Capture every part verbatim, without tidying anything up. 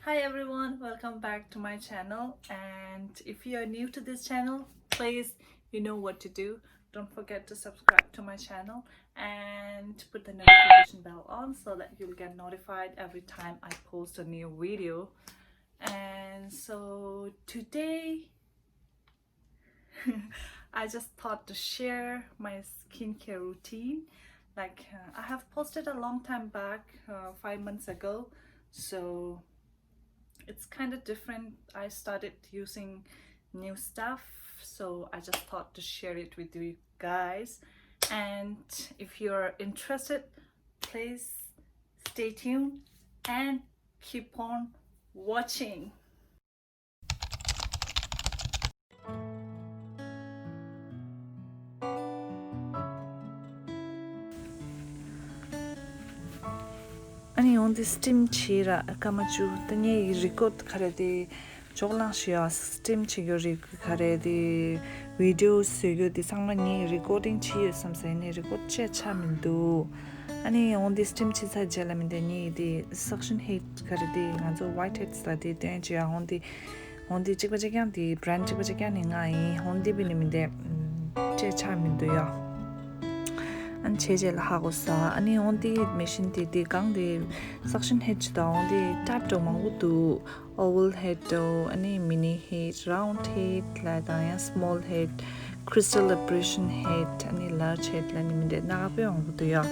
Hi everyone, welcome back to my channel. And if you are new to this channel, please, you know what to do. Don't forget to subscribe to my channel and put the notification bell on so that you'll get notified every time I post a new video. And so today, I just thought to share my skincare routine. Like, uh, I have posted a long time back, uh, five months ago. So it's kind of different. I started using new stuff. So I just thought to share it with you guys. And if you're interested, please stay tuned and keep on watching. ཨ་ནི་འོན་ཏེ་སི་ཊིམ་བྱེད་ར་སྐར་མ་བཅུ། ད་ངའི་རི་ཀོཌ་ག་རེ་དེ་ཇོག་ལངས་ཤི་ཡ། སི་ཊིམ་བྱེད་རྒྱུ་རི་ག་རེ་དེ་བི་ཌི་ཡོ་བཟོ་རྒྱུ་དེ་ཚང་མ་ངའི་རི་ཀོར་ཌིང་བྱས་ཡོད་བསམ་ས་ཡིན་ནའི་རི་ཀོཌ་བྱས་ཆ་མི་འདུག་ཨ་ནི་འོན་ཏེ་སི་ཊིམ་བྱས་ཚར་རྗེས་ལ་མི་འདི་ངའི་དེ་སག་ཤན་ཧེཌ་ག་རེ་དེ་ང་ཚོ་ཝའིཊ་ཧེཌ་ལ་དེ་སྟོན་བྱས་ཡ། འོན་ཏེ་འོན་ཏེ་གཅིག་པ་གཅིག་རྐྱང་དེ་བྷི་རེན་ཌི་གཅིག་པ་གཅིག་རྐྱང་ནས་ང་ཡིན། འོན་ཏེ་བི་ནི་མི་འདི་བྱས་ཆ་མི་འདུག་ཡ། ཨ་ནི་བྱས་རྗེས་ལ་ཧ་གོ་ས། ཨ་ནི་འོན་ཏེ་མེ་ཤིན་དེ་དེ་གང་དེ་སག་ཤན་ཧེཌ་ཅིག་དང་འོན་ཏེ་ཊའིབ་འདྲ་མང་པོ་འདུག་ཨོ་ཝལ་ཧེཌ་འདྲ། ཨ་ནི་མི་ནི་ཧེཌ། རའུན་ཌི་ཧེཌ་ལ་དང་ཡང་སི་མོལ་ཧེཌ། ཁྲི་སི་ཊལ་ཨེབ་རེ་ཤན་ཧེཌ། ཨ་ནི་ལར་ཇི་ཧེཌ་ལ་ནི་མི་འདྲ་སྣ་ཁ་དཔེ་མང་པོ་འདུག་ཡ།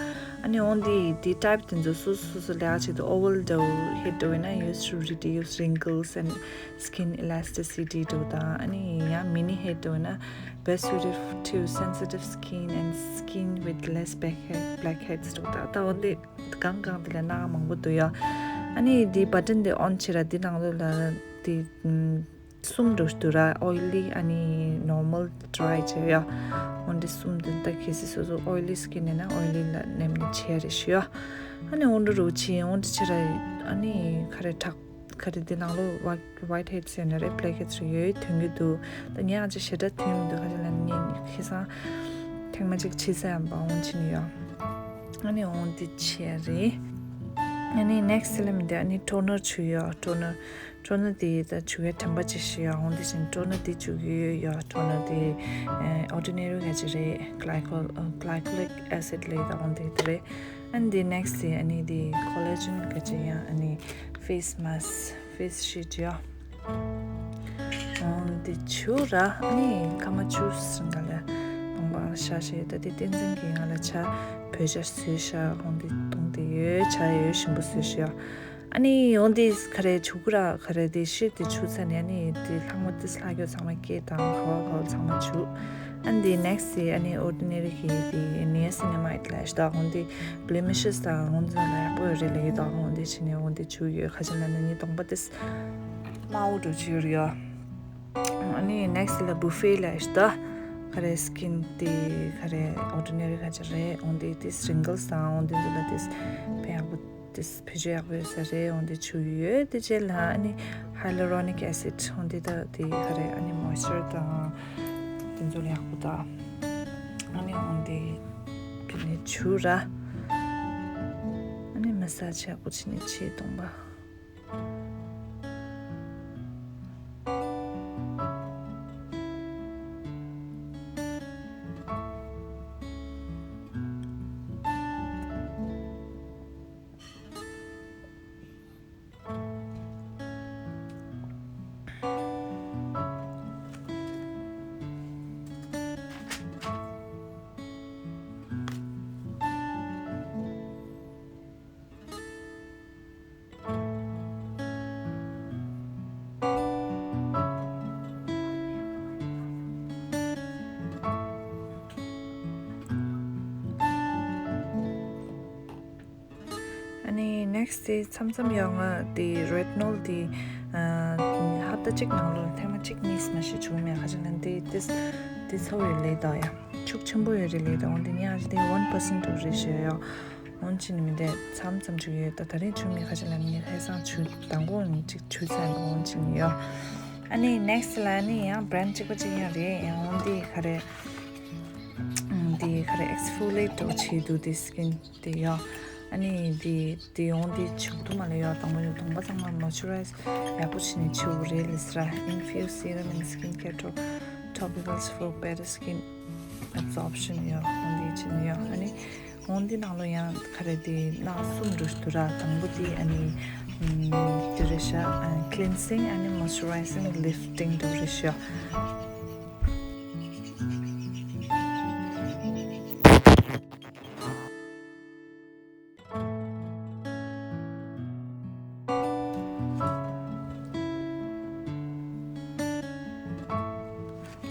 ཨ་ནི་འོན་ཏེ་དེ་ཊའིབ་དེ་ཚོ་སོ་སོ་སོ་ལེགས་ཆེད་དུ་ཨོ་ཝལ་འདྲ་ཧེཌ་འདྲ་ཡིན་ན་used to reduce wrinkles and skin elasticity འདྲ་དང་། ཨ་ནི་ཡང་མི་ནི་ཧེཌ་འདྲ་ཡིན་ན་best suited to sensitive skin and skin with less blackhead- blackheads འདྲ་དང་། ད་འོན་ཏེ་གང་གང་དེ་ལ་སྣ་ཁ་མང་པོ་འདུག་ཡ། ཨ་ནི་དེ་བ་ཊན་དེ་ཨོན་བྱེད་ར་དེ་ནང་ལོགས་ལ་དེ་ཨམ་གསུམ་འདྲ་ཞིག་འདུག་ར། ཨོའི་ལི། ཨ་ནི་ནོར་མལ། ཌི་རའི་བྱས་ཡ། འོན་ཏེ་གསུམ་དེ་ད་གལ་སྲིད་སོ་སོ་ཨོའི་ལི་སི་ཀིན་ཡིན་ན་ཨོའི་ལི་ལ་ནེམ་ནི་བྱས་རེད་ཞུ་ཡ། ཨ་ནི་འོན་ཏེ་རུ་ཆེ་འོན་ཏེ་ཆེ་ར། ཨ་ནི་ག་རེ་ཁྲག་ག་རེ་དེ་ནང་ལོགས་ཝའིཊ་ཝའིཊ་ཧེཌ་ཟེར་ན་རེད། བྷི་ལེག་ཧེཌ་རེད། ཡོད་ཐོན་གྱི་འདུག་ད་ངས་ཨ་ཅག་ཞེ་དྲག་ཐོན་མི་འདུག་ག་རེ་ལབ་ན་ངས་ཁ་སང་ཐེངས་མ་གཅིག་བྱས་ཚར་ཡ་འོན་ཆེ་ནི་ཡ། ཨ་ནི་འོན་ཏེ་ཆེ་རེད། ཨ་ནི་ནེག་སི་ལ་མི་འདི་ཨ་ནི་ཊོ་ནར་བྱུག་ཡ། ཊོ་ནར་ཊོ་ནར་དེ་ད་བྱུག་ཡ་དྲན་པ་ཅིག་ཞུ་ཡ། འོན་ཏེ་ཆེ་ཊོ་ནར་དེ་བྱུག་ཡོད་ཡ། ཊོ་ནར་དེ་ཨོར་ཌི་ནེ་རི་ག་ཅིག་རེད། གླའི་ཀོ་གླའི་ཀོ་ལིག་ཨེ་སིཌ་ལབ་ཡ་ད་འོན་ཏེ་དེ་རེད། ཨ་ནི་དེ་ནེག་སི་དེ་ཨ་ནི་དེ་ཀོ་ལ་ཇེན་ག་ཅིག་ཡ། ཨ་ནི་ཕེ་སི་མཱ་སི་ཕེ་སི་ཤིཊ་ཡ། འོན་ཏེ་བྱུག་ར། ཨ་ནི་སྐར་མ་བཅུ་ཟིན་ག་ལ་གདོང་པ་ཤ་ཤེ་ད་དེ་བསྟན་འཛིན་གྱིས་ང་ལ་ཇ་བོད་ཇ་བཟོས་ཤག་འོན་ཏེ་བཏུང་དེ་ཡོད། ཇ་ཡོད་ཞིམ་པོ་བཟོས་ཤག་ཨ་ནི་འོན་ཏེ་ག་རེ་བྱུག་ར། ག་རེ་དེ་ཕྱིར་དེ་བྱུག་ཚར་ནས་ཨ་ནི་དེ་ལྷག་མ་དེ་ལྷག་རྒྱུ་ཚང་མ་སྐྱེས་དང་ག་བ་ག་བ་ཚང་མ་བྱུག་ཨ་ནི་དེ་ནེག་སི་དེ་ཨ་ནི་ཨོར་ཌི་ནེ་རི་གི་དེ་ནི་ཡ་སི་ནི་མའིཌ་ལབ་ཤག་ད་འོན་ཏེ་བྷི་ལེ་མི་ཤེས་དང་འོན་ཚང་ལ་ཡག་པོ་ཡོད་རེད་ལབ་ཡོད། ད་འོན་ཏེ་ཕྱིན་ནས་འོན་ཏེ་བྱུག་ཡོད། ག་ཅི་ལབ་ན་ངའི་གདོང་པ་དེ་དམར་པོ་འདྲ་བྱུག་ཡོད་རེད་ཡ། ཨ་ནི་ནེག་སི་ལ་བུ་ཕེ་ལབ་ཤག་ད་ག་རེ་སི་ཀིན་དེ་ག་རེ་ཨོར་ཌི་ནེ་རི་ག་ཅིག་རེད། འོན་ཏེ་དེ་རིང་ཀལ་སི་དང་འོན་ཏེ་འདི་ལ་དེ་དཔེ་ཡག་པོ་དེ་བེད་སྤྱོད་ཡག་པོ་ཡོད་ས་རེད། འོན་ཏེ་བྱུག་ཡོད། དེ་རྗེས་ལ་ཨ་ནི་ཧའི་ལུ་རོ་ནིག་ཨེ་སིཌ་འོན་ཏེ་ད་དེ་ག་རེ་ཨ་ནི་མོའི་སི་ཅར་དང་དེ་ཚོ་ལ་ཡག་པོ་ད། ཨ་ནི་འོན་ཏེ་དེ་ནས་བྱུག་ར། ཨ་ནི་མ་སཱ་ཇི་ཡག་པོ་བྱས་ནས་ཕྱིའི་གདོང་པ། ཨ་ནི་ནེག་སི་དེ་མཚམས་མཚམས་ཡང་ང་དེ་རེ་ཊི་ནོལ་དེ་ཨ་ཧབ་ཏ་གཅིག་ནང་ལོགས་ཐེངས་མ་གཅིག་གཉིས་མ་ཞིག་བྱུང་མེད། ཁ་ཅིག་ལ་དེ་དེ་དེ་ཚ་བོ་ཡོད་ལེ་ད་ཡ། ཤུགས་ཆེན་པོ་ཡོད་རེད་ལེ་ད། འོན་ཏེ་ཉག་ཅིག་དེ་ཝན་པར་སེན་ཊི་འགྲོ་རེད་ཞེས་ཡ། འོན་ཅི་ནི་མི་འདྲ་མཚམས་མཚམས་བྱུང་ཡོད། ད་ད་རིང་བྱུང་མེད། ཁ་ཅིག་ལ་ངས་ཧེ་སང་བྱུང་དང་པོ་ནི་གཅིག་བྱུང་ཚར་འདུག་འོན་ཅི་ནི་ཡོད། ཨ་ནི་ནེག་སི་ལ་ནི་ཡང་བྷི་རེན་ཌི་གཅིག་པ་གཅིག་ཡང་རེད། ཡང་འོན་ཏེ་ག་རེ་འདི་ག་རེ་ཨེག་སི་ཕོ་ལི་ཡེ་ཊི་འདྲ་བྱེད་འདུག་དེ་སི་ཀིན་དེ་ཡོད། ཨ་ནི་དེ་དེ་ཡོང་དེ་བྱུག་དུ་མ་ལ་ཡོད། དང་པོ་ཡོད་གདོང་པ་ཚང་མ་མ་ Moisturize ཡག་པོ་བྱས་ནས་བྱེད་དགོས་རེད་ལབ་སོང་ར། Infuse serum and skincare to- topicals for better skin absorption ཡོད། འོ་འདི་བྱས་ནས་ཡོད། ཨ་ནི་འོ་འདི་ནང་ལོགས་ཡང་ག་རེ་དེ་སྣ་གསུམ་འདྲ་ཞིག་འདུག་ར། དང་པོ་དེ་ཨ་ནི་ཨམ་དེ་རེད་ཤག་ཨ། cleansing ཨ་ནི་moisturizing lifting འདྲ་རེད་ཤག་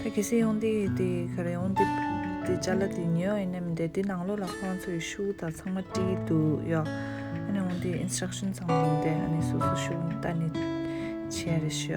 ད་གལ་སྲིད་འོ་འདི་དེ་ག་རེ་འོ་འདི་དེ་ཅ་ལག་དེ་ཉོས་ཡིན་ནའི་མི་འདྲ། དེ་ནང་ལོགས་ལ་ཁོང་ཚོའི་ཤུགས་དང་ཚང་མ་བྲིས་འདུག་ཡོད། ཨ་ནི་འོ་འདི་instruction ཚང་མ་མི་འདྲ། ཨ་ནི་སོ་སོ་ཤུགས་ལྟ་ནས་བྱས་རེད་ཤག་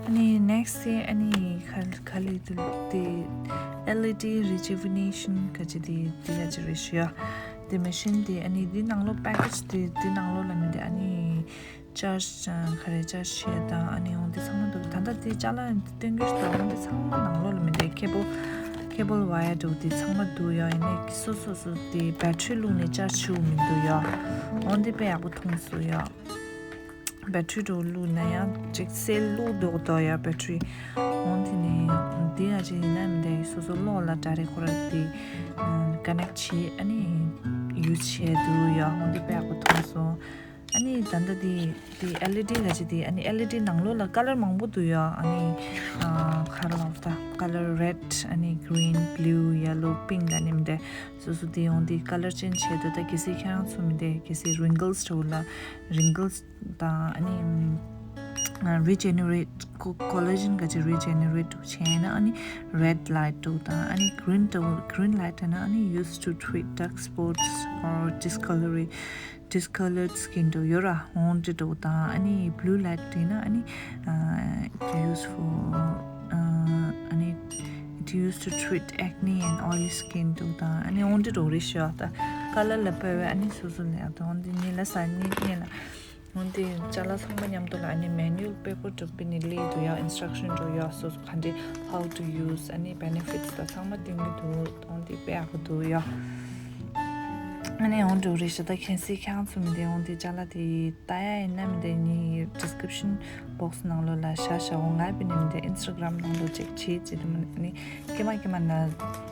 ཨ་ནི་next དེ་ཨ་ནི་ག- ག་ལབ་འདུག་དེ་LED rejuvenation ག་ཅི་དེ་དེ་ག་ཅི་རེད་ཤག་དེ་machine དེ་ཨ་ནི་དེ་ནང་ལོགས་package དེ་དེ་ནང་ལོགས་ལ་མི་འདྲ། ཨ་ནི་charge ག་རེ་charge བྱེད་དང་ཨ་ནི་འོ་དེ་ཚང་མ་འདུག་ད་ལྟ་དེ་ཅ་ལག་སྟོན་གྱི་འདུག་འོ་དེ་ཚང་མ་ནང་ལོགས་ལ་མི་འདྲ། cable cable wire འདུག་དེ་ཚང་མ་འདུག་ཡོད། ཡིན་ནའི་སོ་སོ་སོ་དེ་battery བླུགས་ནས་charge བྱེད་དགོས་མི་འདུག་ཡོད། འོ་དེ་དཔེ་ཡག་པོ་མཐོང་སོང་ཡོད། battery འདྲ་བླུགས་ན་ཡང་ཅིག་cell བླུགས་འདུག་དོ་ཡ་battery། འོན་ཏེ་ནི་འདི་ཡ་ཅིག་ཡིན་ན་མི་འདྲ། སོ་སོ་གློག་ལ་direct ཁོ་ར་དེ་connect བྱེད་ཨ་ནི་use བྱེད་འདུག་ཡ། འོན་ཏེ་དཔེ་ཡག་པོ་མཐོང་སོང་། ཨ་ནི་ད་ལྟ་དེ་དེ་LED ག་ཅིག་དེ་ཨ་ནི་LED ནང་ལོགས་ལ་color མང་པོ་འདུག་ཡ། ཨ་ནི་ཨ་ག་རེ་ལབ་ད་color red ཨ་ནི་green blue yellow pink ཨ་ནི་མི་འདྲ། སོ་སོ་དེ་འོན་ཏེ་color change བྱེད་འདུག་ད་གལ་སྲིད་ཁྱེད་རང་ཚོ་མི་འདྲ་གལ་སྲིད་wrinkles འདྲ་བོ་ལ་wrinkles དང་ཨ་ནི་regenerate co- collagen ག་ཅིག་regenerate བྱས་ན་ཨ་ནི་red light དང་ཨ་ནི་green དང་green light ན་ཨ་ནི used to treat dark spots or discolory discolored skin དུ་ཡོད་ར། འོན་ཏེ་དང་ཨ་ནི་blue light ཡིན་ན་ཨ་ནི་used for ཨ་ནི it used to treat acne and oily skin དང་ཨ་ནི་འོན་ཏེ་རེད་ཤག་ད་color ལ་དཔག་པའི་ཨ་ནི་སོ་སོ་ལ་ཡང་དང་འདི་གཉིས་ལ་ས་གཉིས་གཉིས་ལ། འོན་ཏེ་ཅ་ལག་ཚང་མ་མཉམ་དུ་ལ་ཨ་ནི་manual paper འདྲ་བོ་ནས་སླེབས་འདུག་ཡ། instruction འདྲ་བོ་ཡ་སོ་སོ་ག་འདྲ་how to use ཨ་ནི་benefits དང་ཚང་མ་སྟོན་གྱི་འདུག་འོན་ཏེ་དཔེ་ཡག་པོ་འདུག་ཡ། ཨ་ནི་འོན་ཏེ་རེད་ཤག་ད་གལ་སྲིད་ཁྱེད་རང་ཚོ་མི་འདྲ་འོན་ཏེ་ཅ་ལག་དེ་ལྟ་ཡ་ཡིན་ན་མི་འདྲ་ངའི་description box ནང་ལོགས་ལ་བཞག་བཞག་འོ་ང་དཔེ་ནི་མི་འདྲ་Instagram ནང་ལོགས་check བྱེད་ཅེས་དེ་མ་ནི་ཀྱེ་མ་ཀྱེ་མ་ན་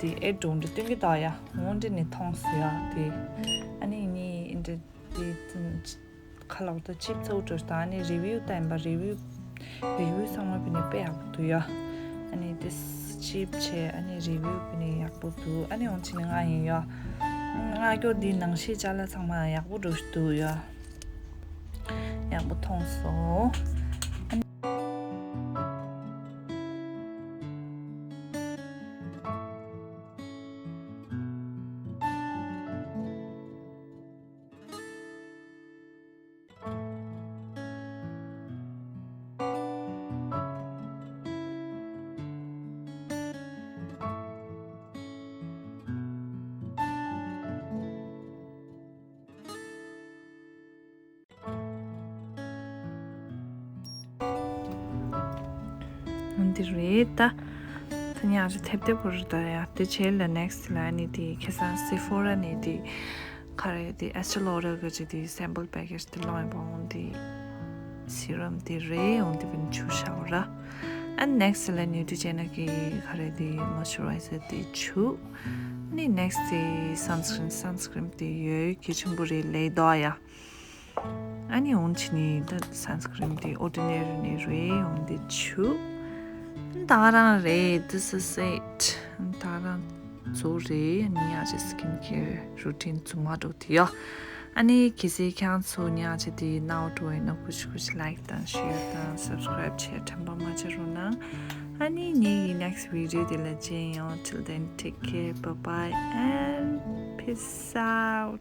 དེ་ཨེ་འདྲ་བོ་འདྲ་སྟོན་གྱི་འདུག་ཡ། འོན་ཏེ་ནི་མཐོང་སོང་ཡ་དེ། ཨ་ནི་ངའི་ཨིན་འདྲ་དེ་ཁ་ལག་ཏུ་cheap ཚོ་འགྲོ་དང་ཨ་ནི་review བལྟས་པ་review review ཚང་མ་བི་ནི་དཔེ་ཡག་པོ་འདུག་ཡ། ཨ་ནི་དེ་cheap བྱས་ཨ་ནི་review བི་ནི་ཡག་པོ་འདུག་ཨ་ནི་འོན་ཏེ་ནི་ང་ཡིན་ཡ། ང་སྐྱོ་འདི་ནང་བཞིན་ཅ་ལག་ཚང་མ་ཡག་པོ་འགྲོ་ཞིག་འདུག་ཡ། ཡག་པོ་མཐོང་སོང་། འདི་རེད་ད། ད་ཉག་ཅིག་ཐེབས་ཐེབས་པོ་རེད་ད་ཡ། དེ་རྗེས་ལ་next ལ་ནི་དེ་ཁ་སང་Sephora ནས་དེ་ག་རེ་དེ་Estée Lauder གི་ཅིག་དེ་sample package དེ་ལོངས་པ་འོང་དེ་serum དེ་རེད་འོང་དེ་བིན་ཆུ་ཤའོ་ར། And next ལ་Neutrogena གི་ག་རེ་དེ་moisturizer དེ་ཆུ། ནི་next དེ་sunscreen sunscreen དེ་ཡོད་གལ་ཆེན་པོ་རེད་ལེ་དོ་ཡ། ཨ་ནི་འོན་ཆི་ནི་ད་sunscreen དེ་Ordinary ནས་རེད་འོན་དེ་ཆུ། ད་རང་རེད། This is it. ད་རང་ཚོ་རེད། ཉག་ཅིག་skin care routine ཚང་མ་འགྲོ་དེ་ཡོད། ཨ་ནི་གལ་སྲིད་ཁྱེད་ཚོ་ཉག་ཅིག་དེ་ནའོ་འགྲོ་ཡིན་ན་ཀུ་ཤུ་ཀུ་ཤུ་like དང་share དང་subscribe བྱེད་དྲན་པ་མ་བརྗེད་རོགས་གནང་། ཨ་ནི་ངེད་ཀྱི་next video དེ་ལ་མཇལ་ཡོང་། Till then, take care, bye bye and peace out.